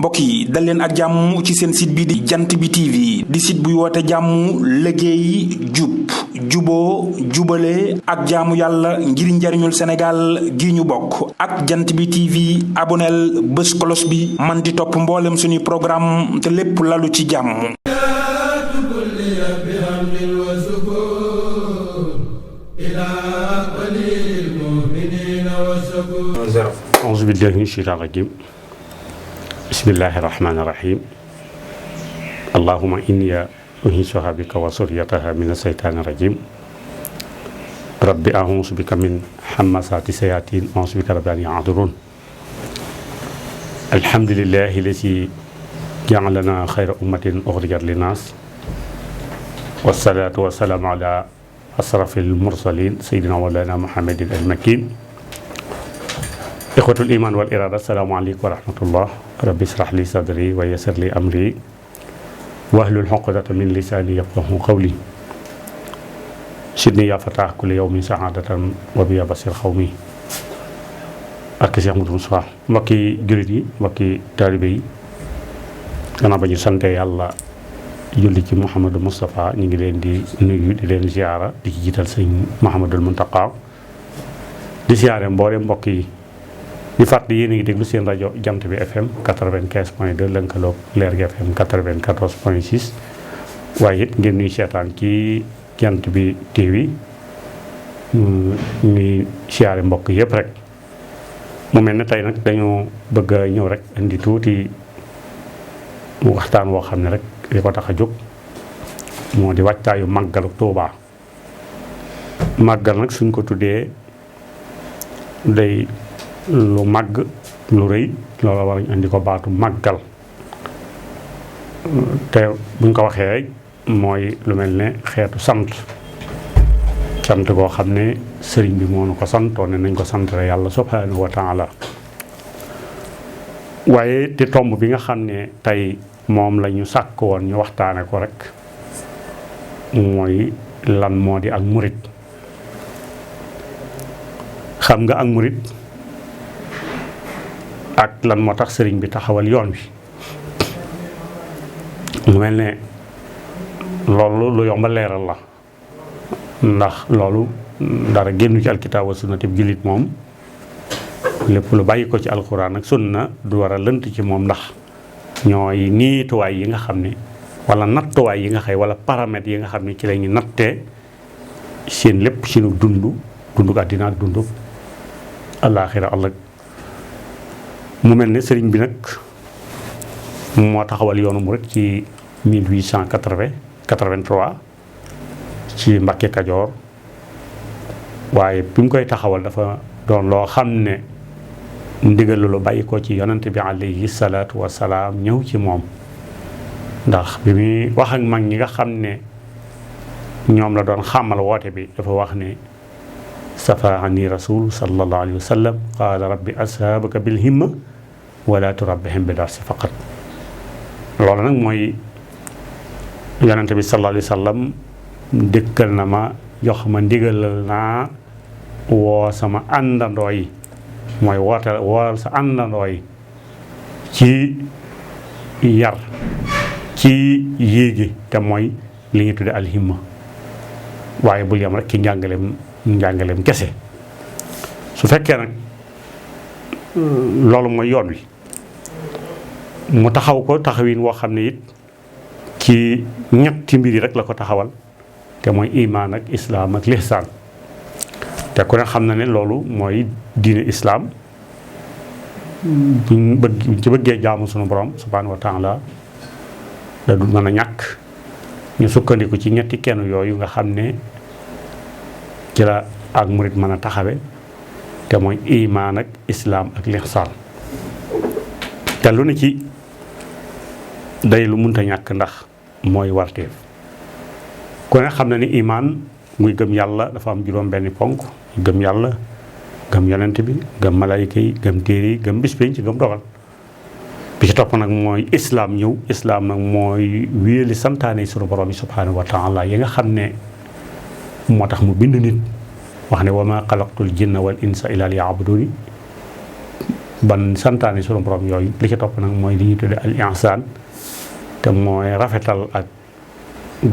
mbokk yi dal leen ak jàmm ci seen site bi di jant bi TV di site buy woote jàmm liggéey jub juboo jubale ak jaamu yàlla ngir njariñul Sénégal gi ñu bokk ak jant bi TV aboneel bés kolos bi man di topp mboolem suñuy programme te lépp lalu ci jàmm. auzu billaahi mina shaytaani rajiim bismillaahi rahmaani rahiim allahumma inni u'iizuha bika wa zurriyyataha mina shaytaani rajiim rabbi a'uuzu bika min hamazaati sayaatiin a'uuzu bika rabbi an yahduruun alhamdulillaahi lazii ja'alanaa xayra ummatin uxrijat linnaas wassalaatu wassalaamu alaa asrafil mursaliin sayyidinaa wa mawlaanaa muhammadin al-makiin ixwatul iman wal irada assalaamu aleykum wa rahmatullah rabbi israh li sadri wa yassir li amri wahlul uqdatan min lisaani yafqahu qawli sidni yaa fatah kulli yawmin saadatan wa biya basir xawmi ak Cheikh Mouhamadou Moustapha mbokki jullit yi mbokki taalibe yi gannaaw ba ñu sante yàlla julli ci Mouhamadou Moustapha ñu ngi leen di nuyu di leen ziyaara di ci jiital sëñ Mouhamadul Muntaqa di ziyaare mboole mbokk yi di fàttali yéen a ngi déglu seen rajo jant bi FM 95.2 lënkaloog leer gi FM 94.6 waaye it ngeen ñuy seetaan ci jant bi TV ñuy siyaare mbokk yëpp rek mu mel ne tey nag dañoo bëgg a ñëw rek indi tuuti waxtaan woo xam ne rek li ko tax a jóg moo di wàccaayu màggalu Tuubaa màggal nag suñ ko tuddee day lu màgg lu rëy loolu war nañ indi ko baatu màggal te buñ ko waxee rek mooy lu mel ne xeetu sant goo xam ne sëriñ bi moo nu ko santoon ne nañ ko santale yàlla subhanahu wa taala waaye te tomb bi nga xam ne tey moom la ñu sàkk woon ñu waxtaane ko rek mooy lan moo di ak murit xam nga ak murit ak lan moo tax sëriñ bi taxawal yoon wi mu mel ne loolu lu yomba leeral la ndax loolu dara génn ci alkitaab wa sunnati bi jullit moom lépp lu bàyyi ko ci alxuraan ak sunna du war a lënt ci moom ndax ñooy niituwaay yi nga xam ne wala nattuwaay yi nga xëy wala paramètres yi nga xam ne ci la ñu nattee seen lépp seenu dundu àddina ak dundu alaaxira ëllëg mu mel ne sëriñ bi nag moo taxawal yoonu murit ci 1883 ci Mbàkke Kajoor waaye bi mu koy taxawal dafa doon loo xam ne ndigal lu bàyyi ko ci yonante bi alayhi salaatu wasalaam ñëw ci moom ndax bi muy wax ak mag ñi nga xam ne ñoom la doon xàmmal woote bi dafa wax ne safaani rasul sallallahu alayhi wa sallam qaala rabbi ashaabaka bil himma wala turabbihim bi darsi faqat loolu nag mooy yonente bi sallallahu alayhi wa sallam dëkkal na ma jox ma ndigalal naa woo sama àndandoo yi mooy wool sa àndandoo yi ci yar ci yéegi te mooy li ñu tudde alhimma waaye bul yam rek ci njàngaleem kese su fekkee nag loolu mooy yoon wi mu taxaw ko taxawin woo xam ne it ci ñetti mbir yi rek la ko taxawal te mooy imaan ak islaam ak lihsaan te ku ne xam na ne loolu mooy diine islaam buñ ci bëggee jaamu sunu borom subhaanahu wa taala da du mën a ñàkk ñu sukkandiku ci ñetti kenn yooyu nga xam ne ci la ak murit mën a taxawe te mooy imaan ak islaam ak lihsaan te lu ne ci day lu munta ñàkk ndax mooy warteef ku ne xam na ni imaan muy gëm yàlla dafa am juróom benni ponk gëm yàlla gëm yonent bi gëm malayka yi gëm téere yi gëm bis pénc gëm dogal bi ci topp nag mooy islaam ñëw islaam nag mooy wéeli santaane sunu borom yi subhaanahu wa taala yi nga xam ne moo tax mu bind nit wax ne wa ma xalaqtul jinna wal insa illa liya'buduni ban santaane sunu borom yooyu li ci topp nag mooy li ñuy tudde al ihsaan te mooy rafetal ak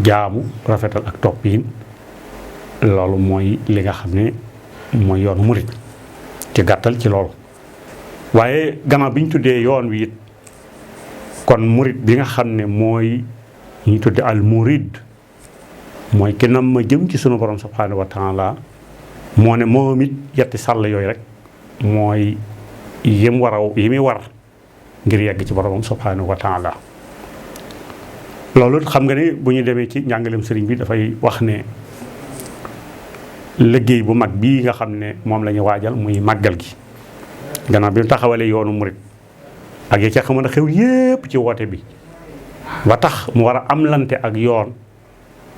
jaamu rafetal ak toppiin loolu mooy li nga xam ne mooy yoonu murit ci gàttal ci loolu. waaye gannaaw bi ñu tuddee yoon wi it kon murit bi nga xam ne mooy ñu tudde al murid mooy ki nam ma jëm ci sunu borom subhanahu wa taala moo ne moom it yetti sàll yooyu rek mooy yi muy war ngir yegg ci boromam subhanahu wa taala. loolu xam nga ni bu ñu demee ci njàngaleem sëriñ bi dafay wax ne liggéey bu mag bii nga xam ne moom la ñu waajal muy màggal gi gannaaw bi mu taxawalee yoonu murit ak yi ca xamoon a xew yépp ci woote bi ba tax mu war a am lante ak yoon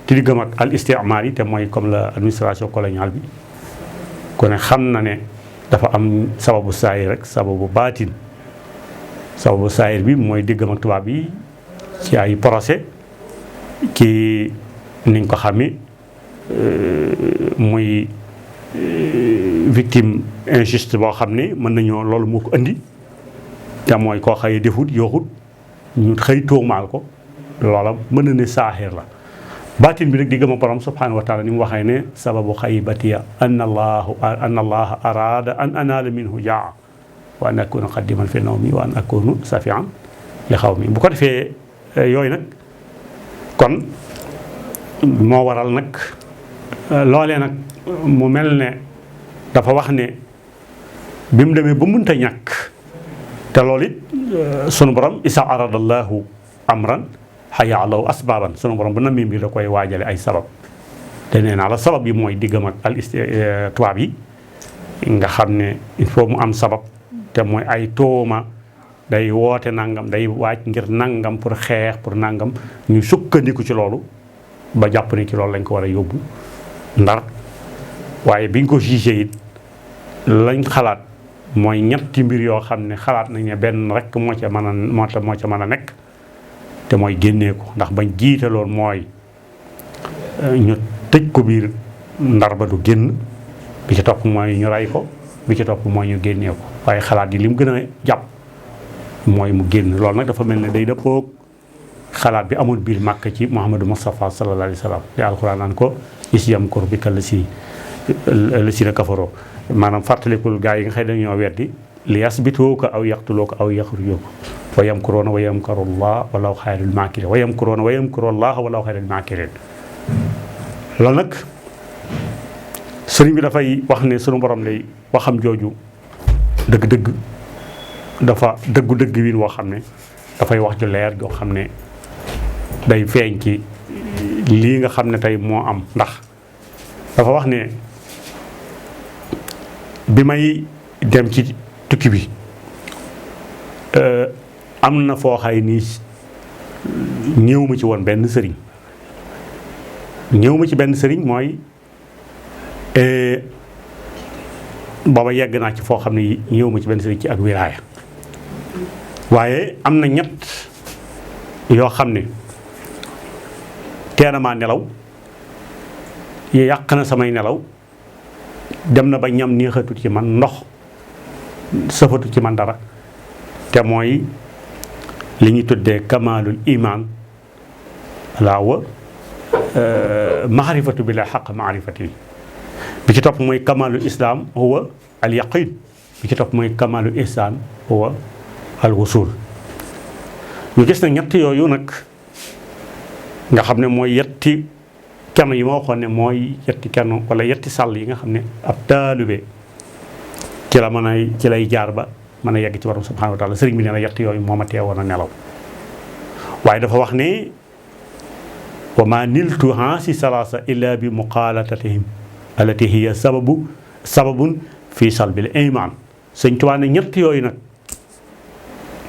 ci diggam ak al istimaar yi te mooy comme la administration coloniale bi ku ne xam na ne dafa am sababu saayir rek sababu baatin. sababu saayir bi mooy diggam ak tubaab yi ci ay procès ci niñ ko xamee muy victime injuste boo xam ne mën nañoo loolu moo ko indi te mooy koo xëy defut yooxut ñu xëy tuumaal ko loola mën na ne saaxir la. baatin bi nag di gëm a borom subhanahu wa taala ni mu waxee ne sababu xaybatiya an allaha arada an anaala minhu jaa wa an akuna qaddiman fi nawmi wa an akunu safian li xaw mi bu ko defee yooyu nag kon moo waral nag loolee nag mu mel ne dafa wax ne bi mu demee ba mënta ñàkk te loolu it sunu borom isa aradallahu amran xayalaw asbaaban sunu borom bu namee mbir da koy waajale ay sabab te nee naa la sabab yi mooy diggam ak tubaab yi nga xam ne il faut mu am sabab te mooy ay tooma day woote nangam day waaj ngir nangam pour xeex pour nangam ñu sukkandiku ci loolu ba jàpp ne ci loolu lañ ko war a yóbbu ndar waaye biñ ko jugé it lañ xalaat mooy ñetti mbir yoo xam ne xalaat nañ ne benn rek moo ca mën a nekk te mooy génnee ko ndax bañ jiite loolu mooy ñu tëj ko biir ndar ba du génn bi ci topp mooy ñu rey ko bi ci topp mooy ñu génnee ko waaye xalaat yi li mu gën a jàpp mooy mu génn loolu nag dafa mel ne day dëppoog xalaat bi amul biir màkk ci Muhammadu Mustafa sallallahu alayhi wa sallam te alxuraan naan ko is yamkuru bika llaziina kafaroo maanaam fàttalikul gaa yi nga xëy dañoo weddi li yasbituuka aw yaqtuluuka aw yaxrujuuka wa yamkuruuna wa yamkuru llaah wallaahu xayrul maakiriin wa yamkuruuna wa yamkuru llaah wallaahu xayrul maakiriin loolu nag sëriñ bi dafay wax ne sunu borom lay waxam jooju dëgg-dëgg dafa dëggu-dëgg wiin woo xam ne dafay wax ju leer joo xam ne day feeñ ci lii nga xam ne tey moo am ndax dafa wax ne bi may dem ci tukki bi am na foo xay nii ñëw ma ci woon benn sëriñ ñëw ma ci benn sëriñ mooy booba yegg naa ci foo xam ne ñëw ma ci benn sëriñ ci ak wilaaya waaye am na ñett yoo xam ne teel maa nelaw yàq na samay nelaw dem na ba ñam neexatut ci man ndox safatut ci man dara te mooy li ñuy tuddee kamalul iman laawa maarifatu bi la xaq maarifati bi ci topp mooy kamalul islam huwa al yaqin bi ci topp mooy kamalul ihsan huwa al wusul ñu gis na ñett yooyu nag nga xam ne mooy yetti kenn yi ma waxoon ne mooy yetti kenn wala yetti sàll yi nga xam ne ab taalibe ci la mën a ci lay jaar ba mën a yegg ci borom subhanahu wa taala sëriñ bi nee na yetti yooyu moo ma teewoon a nelaw waaye dafa wax ne wa ma niltu hansi salasa illa bi muqalatatihim allati hiya sababun fi salbil iman sëñ Tuubaa ne ñett yooyu nag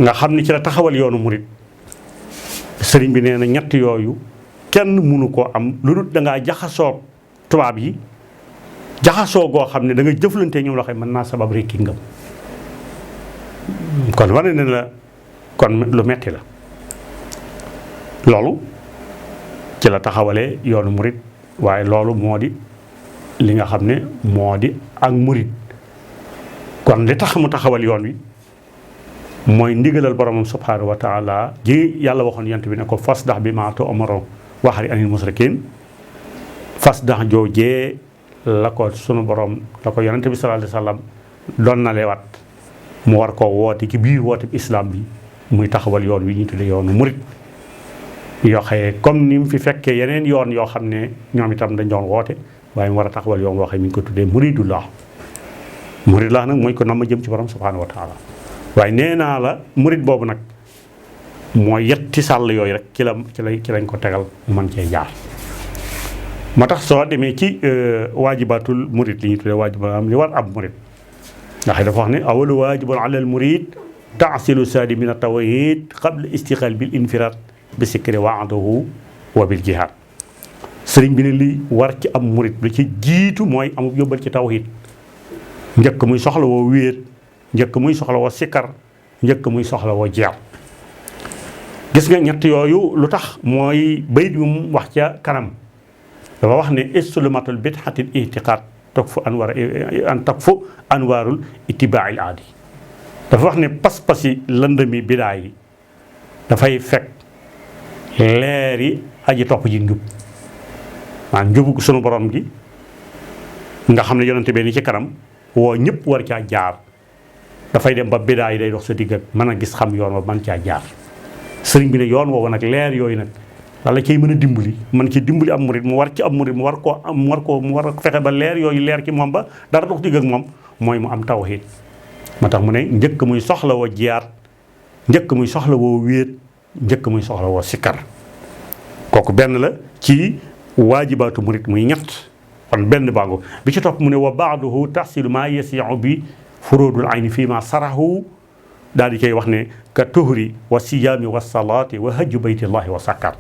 nga xam ne ci la taxawal yoonu murit sëriñ bi nee na ñett yooyu kenn mënu koo am lu dul da ngaa jaxasoo tubaab yi jaxasoo goo xam ne da nga jëflante ñoom la xam mën naa sabab rekki ngëm kon wane ne la kon lu metti la loolu ci la taxawalee yoonu murit waaye loolu moo di li nga xam ne moo di ak murit kon li tax mu taxawal yoon wi mooy ndigalal boromam subhaanahu wa taala ji yàlla waxoon yant bi ne ko fasdax bi maa tu'maru waxari anil musrikin fasdax joojee la ko sunu borom la ko yonente bi sallallahu alayhi wa sallam doon na leewat mu war koo woote ci biir woote islam bi muy taxawal yoon wi ñu tudde yoonu murit yoo xëyee comme ni mu fi fekkee yeneen yoon yoo xam ne ñoom itam dañ doon woote waaye mu war a taxawal yoon woo xam ne mi ngi ko tuddee muridullah muridullah nag mooy ko nam ma jëm ci borom subhanahu wa taala waaye nee naa la murid boobu nag mooy yetti sàll yooyu rek ci lañ ko tegal mu mën cee jaar moo tax soo demee ci waajibatul murid li ñuy tuddee waajiba am li war ab murid ndax dafa wax ne awalu waajibun ala al murid taasilu saadi min at-tawhid qabla istiqal bil infiraad bi sikri waadahu wa bil jihaad sëriñ bi ne li war ci am murid lu ci jiitu mooy amub yóbbal ci tawhid njëkk muy soxla woo wéet njëkk muy soxla woo sikkar njëkk muy soxla woo jeew gis nga ñett yooyu lu tax mooy bayit bi mu wax ca kanam dafa wax ne istulumatul bid'atil i'tiqaad takfu anwaarul ittibaa'il aadi dafa wax ne pas-pasi lëndëmi bidaa yi dafay fekk leeri aji topp ji njub maanaam njubu sunu borom gi nga xam ne yonente bee ni ci kanam woo ñëpp war caa jaar dafay dem ba bidaa yi day dox sa digg ak mën a gis xam yoon wa mën caa jaar sëriñ bi ne yoon woowu nag leer yooyu nag la cay mën a dimbali mën ci dimbali am murid mu war ci am murid mu war a fexe ba leer yooyu leer ci moom ba dara dox digg ak moom mooy mu am tawhid moo tax mu ne njëkk muy soxla woo jiyaat njëkk muy soxla woo wéet njëkk muy soxla woo sikkar kooku benn la ci waajibaatu murid muy ñett kon benn bango bi ci topp mu ne wa baaduhu tahsilu ma yasiu bi furodul ayni fii ma sarahu daal di koy wax ne ka tuhri wa siyaami wa salaati wa hajju baytillahi wa sakkaat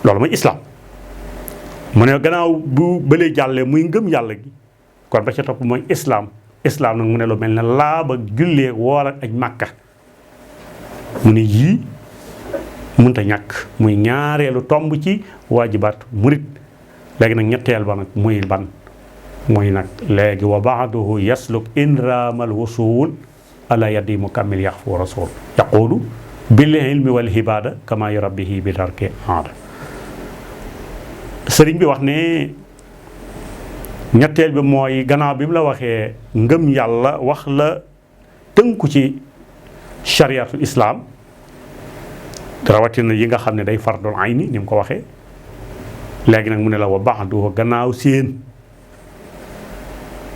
loolu mooy islam mu ne gannaaw bu bëlee jàllee muy ngëm yàlla gi kon ba ca topp mooy islam nag mu ne lu mel ne laab ak jullee woor ak aj màkka mu ne yii mënta ñàkk muy ñaareelu tomb ci waajibaat murit léegi nag ñetteel ba nag muy ban muy nag léegi wa baaduhu yasluk inramal wusul ala yadi mukammil yaxfu rasul yaqulu bil ilmi wal hibada kama yurabbihi bi darke aada sëriñ bi wax ne ñetteel bi mooy gannaaw bi mu la waxee ngëm yàlla wax la tënku ci chariatul islam rawatina yi nga xam ne day fardul ayni ni mu ko waxee léegi nag mu ne la wa ba'du gannaaw seen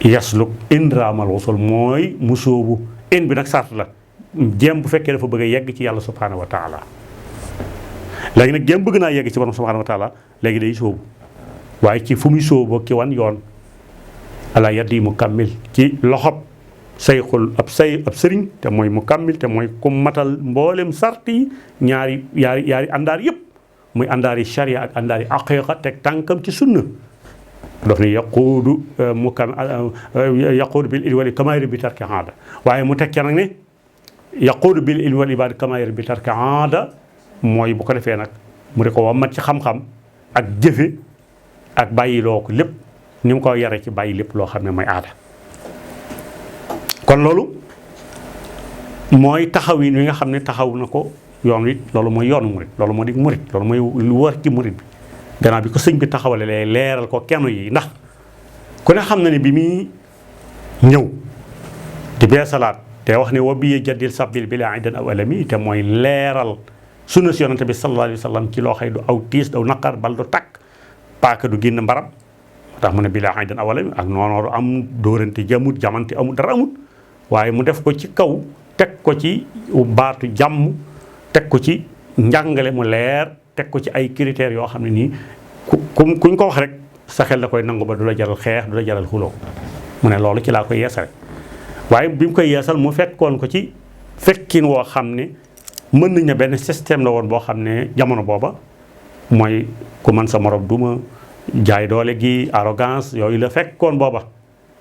yasluk indraamal wusul mooy mu sóobu in bi nag sart la jéem bu fekkee dafa bëgg a yegg ci yàlla subhanahu wa taala léegi nag jéem bëgg naa yegg ci borom subhanahu wa taala léegi day sóobu waaye ci fu muy sóobu ki wan yoon ala yaddi mukammil ci loxob sayxul ab sëriñ te mooy mukammil te mooy ku matal mboolem sart yi yaari àndaar yëpp muy àndaari sharia ak àndaari aqiqa teg tànkam ci sunna daf ne yaquudu bil ilmi wal kamaayir bi tarki aada waaye mu teg ca nag ne yaquudu bil ilmi wal ibaada kamaayir bi tarki aada mooy bu ko defee nag mu di ko wammat ci xam-xam ak jëfe ak bàyyiloo ko lépp ni mu ko yare ci bàyyi lépp loo xam ne mooy aada kon loolu mooy taxawin wi nga xam ne taxaw na ko yoon wi loolu mooy yoonu murit loolu moo di murit loolu mooy lu war ci murit bi gannaaw bi ko sëñ bi taxawale lee leeral ko kenn yi ndax ku ne xam na ne bi muy ñëw di beesalaat te wax ne wa biye jaddil sabbil bila idan aw alami te mooy leeral sunna si yonante bi sallallahu alayhi wa sallam ci loo xëy du aw tiis daw naqar bal du takk paaka du génn mbaram moo tax mu ne bila idan aw alami ak noonooru am dóorante jamut jamante amul dara amut waaye mu def ko ci kaw teg ko ci baatu jàmm teg ko ci njàngale mu leer teg ko ci ay critères yoo xam ne nii kuñ ko wax rek sa xel da koy nangu ba du la jaral xeex du la jaral xuloo mu ne loolu ci laa koy yeesale waaye bi mu koy yeesal mu fekkoon ko ci fekkin woo xam ne mën nañ ne benn système la woon boo xam ne jamono booba mooy ku mën sa morom duma jaay doole gi arrogance yooyu la fekkoon booba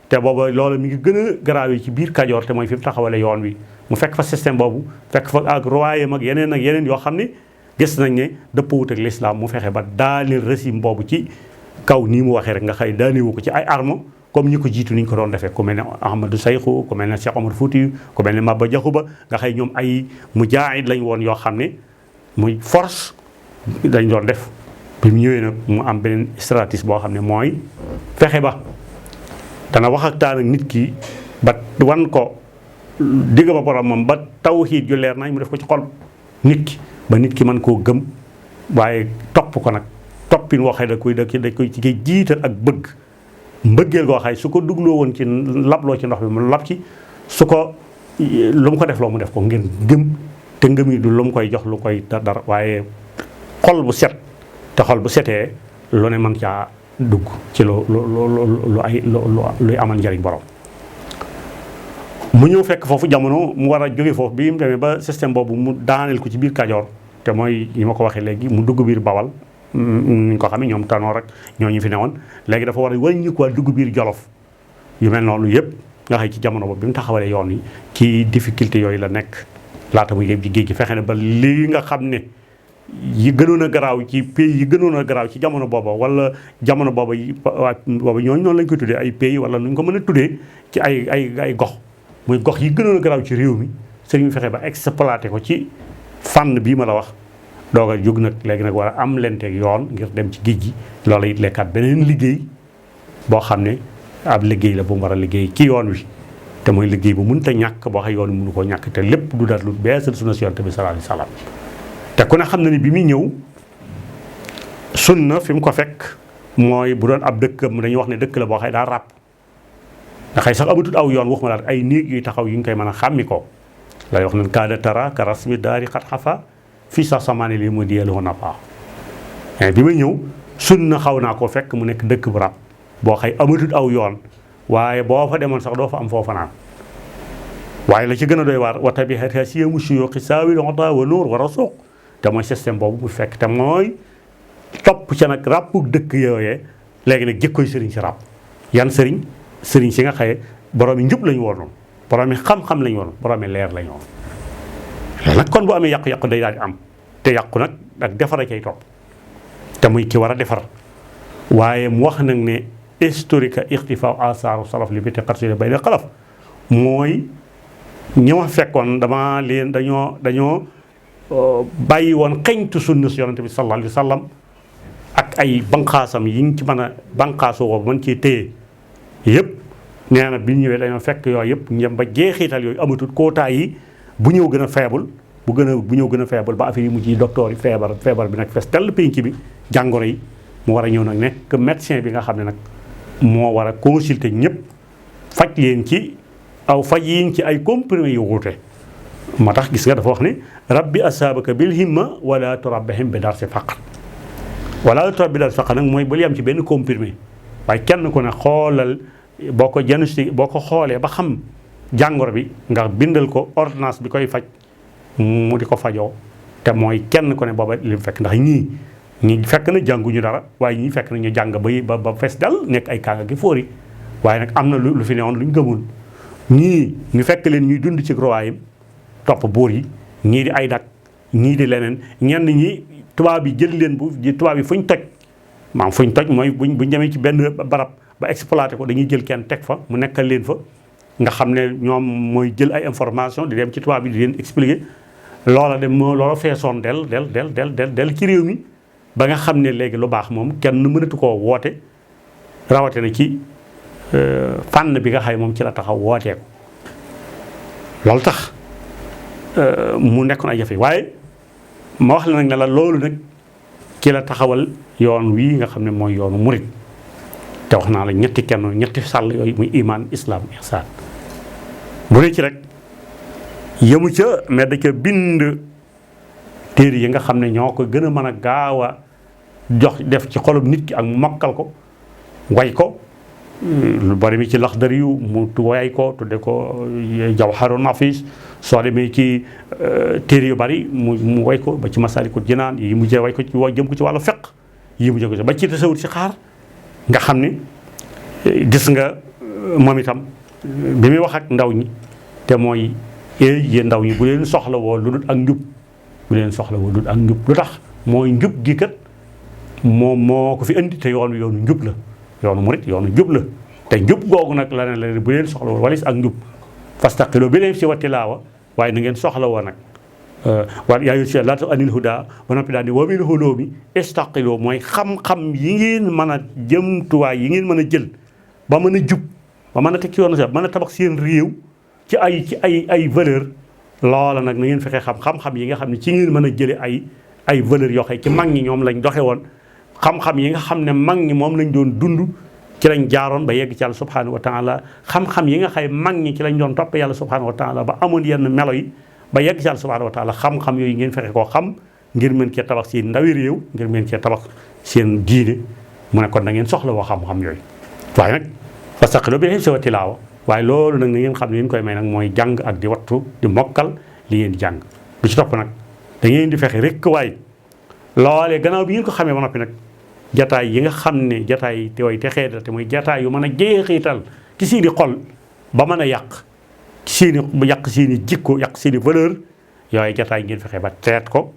te booba loolu mi ngi gën a garaaw yi ci biir Kajoor te mooy fi mu taxawale yoon wi mu fekk fa système boobu fekk fa ak royaume ak yeneen yoo xam ne gis nañ ne dëppawut ak l'islam mu fexe ba daaneel régime boobu ci kaw nii mu waxee rek nga xëy daanewu ko ci ay arme comme ñi ko jiitu ni ñu ko doon defee ku mel ne Ahmadou Sayxu ku mel ne Cheikh Omar Fouti ku mel ne Maba Jaxu Ba nga xëy ñoom ay mujaahid lañ woon yoo xam ne muy force dañ doon def. bi mu ñëwee nag mu am beneen stratégie boo xam ne mooy fexe ba dana waxtaan ak nit ki ba wan ko digg ba boromam ba tawhiid ju leer nañ mu def ko ci xol nit ki ba nit ki mën koo gëm waaye topp ko nag toppin waxee da koy ci jiital ak bëgg mbëggeel goo xay su ko dugloo woon ci labloo ci ndox bi mu lab ci su ko lu mu ko def loo mu def ko ngeen gëm te ngëm yi du lu mu koy jox lu koy dara waaye xol bu set te xol bu setee lu ne mën caa dugg ci luy amal njariñ borom. mu ñëw fekk foofu jamono mu war a jóge foofu bi mu demee ba système boobu mu daaneel ko ci biir Kajoor te mooy yi ma ko waxee léegi mu dugg biir Bawal ni ñu ko xamee ñoom Tanoor rek ñoo ñu fi newoon léegi dafa war a wàññi ko dugg biir Jolof yu mel noonu yëpp nga xëy ci jamono boobu bi mu taxawalee yoon yi ci difficulté yooyu la nekk laata muy yëpp ci géej gi fexe na ba lii nga xam ne yi gënoon a garaaw ci pays yi gënoon a garaaw ci jamono booba wala jamono booba booba ñooñu noonu lañ koy tuddee ay pays wala nu ñu ko mën a tuddee ci ay gox muy gox yi gënoon a garaaw ci réew mi sëriñ bi fexe ba exploité ko ci fànn bii ma la wax doog a jóg nag léegi nag war a am lenteeg yoon ngir dem ci géej gi loola it lekkaat beneen liggéey boo xam ne ab liggéey la bu mu war a liggéey ci yoon wi te mooy liggéey bu mënta ñàkk boo xam yoon wi mënu koo ñàkk te lépp du dara lu beesal sunna si Yonent bi sallallahu alayhi wa sallam te ku ne xam na ni bi muy ñëw sunna fi mu ko fekk mooy bu doon ab dëkkam dañuy wax ne dëkk la boo xëy daa ràpp nga xëy sax amatul aw yoon waxuma la ay néeg yuy taxaw yu ñu koy mën a xàmmi ko lay wax nañ kaada tara ka rasmi daari xat xafa fii sax samaane lii mu diyeelu nafa mais bi may ñëw sunna xaw naa koo fekk mu nekk dëkk bu ràpp boo xëy amatul aw yoon waaye boo fa demoon sax doo fa am foofa naan waaye la ci gën a doy waar wa tabihata siyamu suyuqi saawil oda wa nuur war a suuq te mooy système boobu mu fekk te mooy topp ca nag ràppug dëkk yooyee léegi nag jëkkoy sëriñ si ràpp yan sëriñ si nga xaye boroomi njub lañu woon boroomi xam-xam lañu woon boroomi leer lañu woon loolu nag kon bu amee yàqu-yàqu day daal di am te yàqu nag ak defar a cay topp te muy ki war a defar waaye mu wax nag ne historique ixtifaa asaaru salaf li biti xarsile bay na xalaf mooy ñi ma fekkoon dañoo bàyyi woon xeñtu sunna si Yonent bi sallallahu alayhi wa sallam ak ay banqaasam yi ñu ci mën a banqaasoo ko mën cee téye yëpp nee na bi ñu ñëwee dañoo fekk yooyu yëpp ñem ba jeexital yooyu amatul kootaay yi bu ñëw gën a faible bu ñëw gën a faible ba affaire yi mu ci docteur yi feebar bi nag fees tell penc bi jàngoro yi mu war a ñëw nag nekk médecin bi nga xam ne nag moo war a consulter ñëpp faj leen ci ay comprimés yu wuute moo tax gis nga dafa wax ne rabbi asaabaka bil himma wala turabbihim bi darsi faqat wala turabbi bi darsi faqat nag mooy bul yam ci benn comprimé waaye kenn ku ne xoolal boo ko diagnostic boo ko xoolee ba xam jàngoro bi nga bindal ko ordonnance bi koy faj mu di ko fajoo te mooy kenn ku ne booba li mu fekk ndax ñii fekk na jànguñu dara waaye ñii fekk na ñu jàng ba fees dal nekk ay kànga gi fóori waaye nag am na lu fi newoon lu ñu gëmoon ñii ñu fekk leen ñuy dund ci rowaayam topp buur yi ñii di ay dak ñii di leneen ñenn ñi tubaab yi jël leen tubaab yi fuñ toj mooy buñ demee ci benn barab ba exploité ko dañuy jël kenn teg fa mu nekkal leen fa nga xam ne ñoom mooy jël ay information di dem ci tubaab yi di leen expliquer loola feesoon del ci réew mi ba nga xam ne léegi lu baax moom kenn mënatu koo woote rawate na ci fànn bi nga xay moom ci la taxaw wootee ko loolu tax mu nekkoon ay jafe waaye ma wax la nag ne la loolu nag ci la taxawal yoon wii nga xam ne mooy yoonu murit te wax naa la ñetti sàll yooyu muy iman islam ihsaan bu ne ci rek yemu ca mais da ca bind téere yi nga xam ne ñoo ko gën a mën a gaaw a jox def ci xolum nit ki ak mu mokkal ko way ko lu bari mi ci Laxdari yu mu way ko tudde ko Jawharu Nafis soo demee ci téere yu bari mu way ko ba ci Masaalikul Jinaan yi mu jee way ko ci jëm ko ci wàllu fiqh yi mu jëm ko ci ba ci tasawur ci xaar nga xam ne gis nga moom itam bi muy wax ak ndaw ñi te mooy yéen ndaw ñi bu leen soxla woo lu dul ak njub lu tax mooy njub gi kat moom moo ko fi indi te yoonu njub la yoonu murit yoonu njub la te njub googu nag la ne la bu leen soxla woon walis ak njub fastaqilo bi leen si wa tilaawa waaye na ngeen soxla woon nag wa yaa si laata anil huda ba noppi daal ni wa bil hulumi istaqilo mooy xam-xam yi ngeen mën a jëmtuwaay yi ngeen mën a jël ba mën a jub ba mën a teg ci yoonu sax mën a tabax seen réew ci ay valeur loola nag na ngeen fexe xam-xam yi nga xam ne ci ngeen mën a jële ay valeur yoo xam ci mag ñi ñoom lañ doxe woon xam-xam yi nga xam ne mag ñi moom lañ doon dund ci lañ jaaroon ba yegg ci yàlla subhanahu wa taala xam-xam yi nga xay mag ñi ci lañ doon topp yàlla subhanahu wa taala ba amoon yenn melo yi ba yegg ci yàlla subhanahu wa taala xam-xam yooyu ngeen fexe koo xam ngir mën cee tabax seen ndawi réew ngir mën cee tabax seen diine mu ne kon da ngeen soxla woo xam-xam yooyu waaye nag fastaqilo bi si wa tilaawa waaye loolu nag na ngeen xam ne yéen koy may nag mooy jàng ak di wattu di mokkal li ngeen di jàng lu ci topp nag da ngeen di fexe rek waaye loolee gannaaw bi ngeen ko xamee ba noppi nag jataay yi nga xam ne jataay te way te xeetal te mooy jataay yu mën a jeexital ci seeni xol ba mën a yàq seeni jikko yàq seeni valeur yooyu jataay ngeen fexe ba teet ko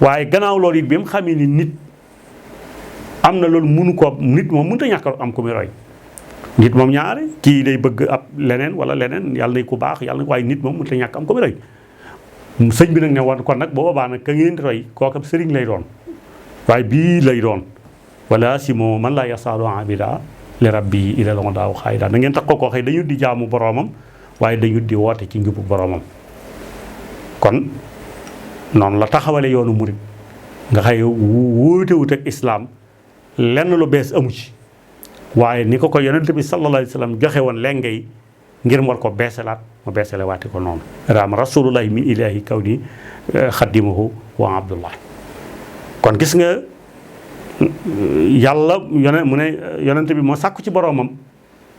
waaye gannaaw loolu it bi mu xamee ni nit am na loolu mënu ko nit moom mënut a ñàkk am ku muy roy nit moom ñaare kii day bëgg ab leneen wala leneen yàlla nay ku baax yàlla waaye nit moom mënut a ñàkk am ku muy roy sëñ bi nag ne woon kon nag boobaa nag ka ngeen di roy kooku sëriñ lay doon waaye bii lay doon wala si moo man laa yasaalu abida li rabbi ila la daaw xaayida da ngeen tax ko koo xëy dañu di jaamu boroomam waaye dañu di woote ci njubu boroomam kon noonu la taxawale yoonu murit nga xëy wóotewut ak islaam lenn lu bees amu ci waaye ni ko yonent bi sallallahu alayhi wa sallam joxe woon lengay ngir mu war ko beesalaat mu beesale waate ko noonu raam rasulullahi min ilahi kaw ni xaddimahu wa abdullah kon gis nga yàlla mu ne yonent bi moo sàkku ci boroomam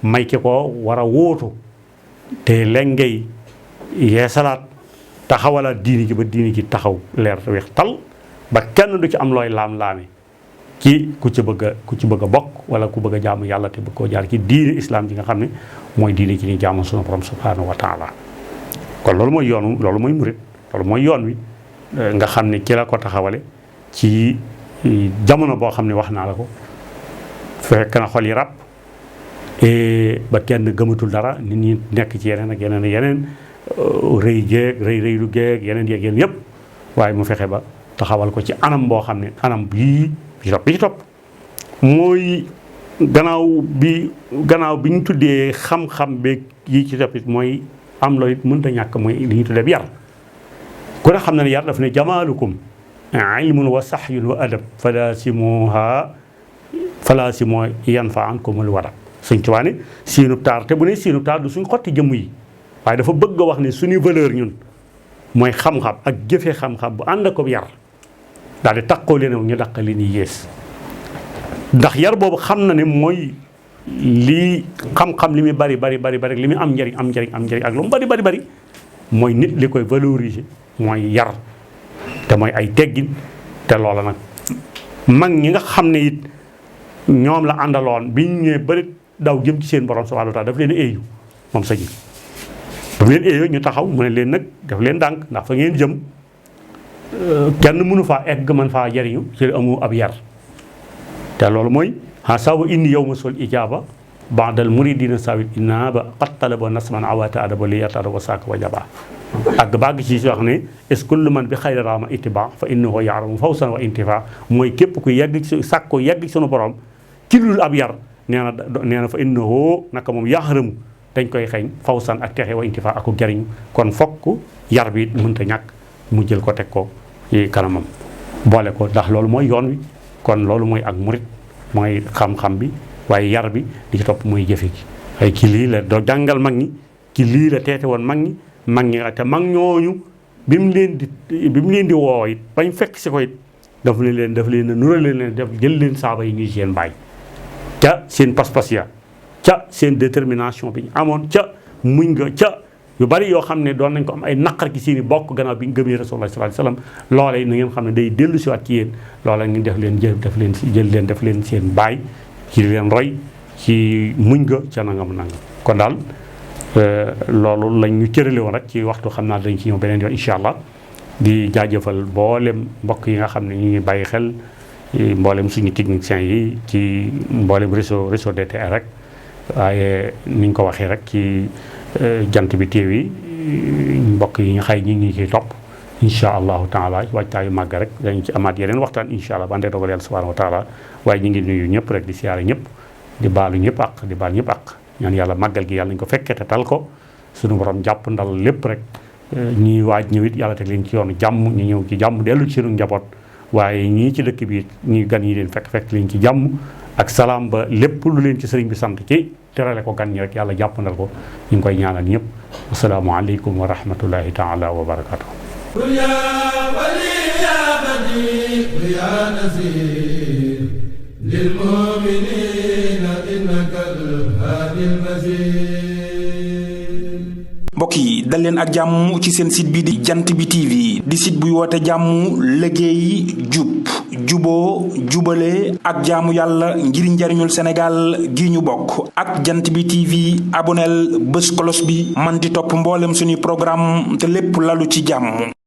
may ki ko war a wóotu te lengay yeesalaat taxawalaat diini ji ba diini ji taxaw leer weex tal ba kenn du ci am looy laam-laame ci ku ci bëgg a bokk wala ku bëgg a jaamu yàlla te bëgg koo jaar ci diini islam ji nga xam ne mooy diini ci ni jaamu sunu borom subhanahu wa taala kon loolu mooy murit loolu mooy yoon wi nga xam ne ci la ko taxawale ci jamono boo xam ne wax naa la ko fekk na xol yi ràpp ba kenn gëmatul dara nit ñi nekk ci yeneen ak yeneen rëy rëylu géeg yeneen yëpp waaye mu fexe ba taxawal ko ci anam boo xam ne anam bii bi ci topp mooy gannaaw bi ñu tuddee xam-xam beeg yi ci topp it mooy am loo it mënta ñàkk mooy li ñu tuddee yar ku ne xam na ne yar daf ne jamaalukum ilmun wa sahyun wa adab fala si moo yan fa ankumul wadab suñ ci waane siinub taar te bu ne siinub taar du suñ xotti jëmm yi waaye dafa bëgg a wax ne suñu valeur ñun mooy xam-xam ak jëfe xam-xam bu ànd ko yar daal di takkoo leen ñu daq li ñuy yées ndax yar boobu xam na ne mooy lii xam-xam li muy bari li muy am njariñ ak lu mu bari mooy nit li koy valoriser mooy yar te mooy ay teggin te loola nag mag ñi nga xam ne it ñoom la àndaloon bi ñu ñëwee bari daw jëm ci seen borom subhanahu wa taala daf leen éeyu moom sa ji daf leen éeyu ñu taxaw mu ne leen nag daf leen dànk ndax fa ngeen jëm kenn mënu faa egg mën faa jariñu ci amu ab yar te loolu mooy sawa indi yow ma sol ijaaba bandal muridina sawit inna ba qattala ba nasman awata adaba li yartada wa saaka wa jaba ak bàgg ci wax ne est-ce que kullu man bi xayri raama ittiba fa innahu yaaramu fawsan wa intifa mooy képp ku yegg ci sàkko yegg ci sunu borom ci lul ab yar nee na fa innahu naka moom yaxaramu dañ koy xeeñ fawsan ak texe wa intifa ak jariñu kon fokk yar bi mënta ñàkk mu jël ko teg ko ci kanamam boole ko ndax loolu mooy yoon wi kon loolu mooy ak murit mooy xam-xam bi waaye yar bi di ci topp mooy jëfe gi ay ci lii la doo jàngal mag ñi ci lii la teete woon mag ñi te mag ñooñu bi mu leen di woo it bañ fekk si ko it daf leen nurale leen def jël leen saaba yi ñuy seen bàyyi ca seen pas-pas ya ca seen détermination bi ñu amoon ca muñ nga ca yu bari yoo xam ne doon nañ ko am ay naqar ci seen i bokk gannaaw bi ñu gëmee rasulullah sallallahu alayhi wasallam loola yi na ngeen xam ne day dellu si waat ci yéen loola ngeen def leen seen baay ci leen roy ci muñ nga ca nangam kon daal loolu lañ ñu cërale woon rek ci waxtu xam naa dañ ci ñëw beneen yoon incha allah di jaajëfal mboolem mbokk yi nga xam ne ñu ngi bàyyi xel mboolem suñu techniciens yi ci mboolem réseau DTR rek waaye ni ñu ko waxee rek ci jant bi TV mbokk yi nga xay ñi ngi ciy topp incha allahu taala waajtaayu màgg rek dañu ci amaat yeneen waxtaan incha allah ba ndee dogal yàlla subhanahu wa taala waaye ñu ngi nuyu ñëpp rek di siyaare ñëpp di baalu ñëpp ak di baal ñëpp ak ñaan yàlla màggal gi yàlla nañu ko fekkee te tal ko suñu borom jàpp ndal lépp rek ñii waaj ñëwit yàlla teg leen ci yoonu jàmm ñu ñëw ci jàmm dellu ci sunu njaboot waaye ñii ci dëkk bi ñi gan yi leen fekk leen ci jàmm ak salaam ba lépp lu leen ci sëriñ bi sant ci terale ko gan ñi rek yàlla jàppandal ko ñu ngi koy ñaanal ñëpp assalaamu aleykum wa rahmatullahi taala wa barakatuh يا ولي يا بديع يا نذير للمؤمنين إنك الهادي المزيد mbokk yi dal leen ak jàmm ci seen site bi di jant bi TV di site buy woote jàmm liggéey jub juboo jubale ak jaamu yàlla ngir njariñul Sénégal gi ñu bokk ak jant bi TV aboneel bés kolos bi man di topp mboolem suñuy programme te lépp lalu ci jàmm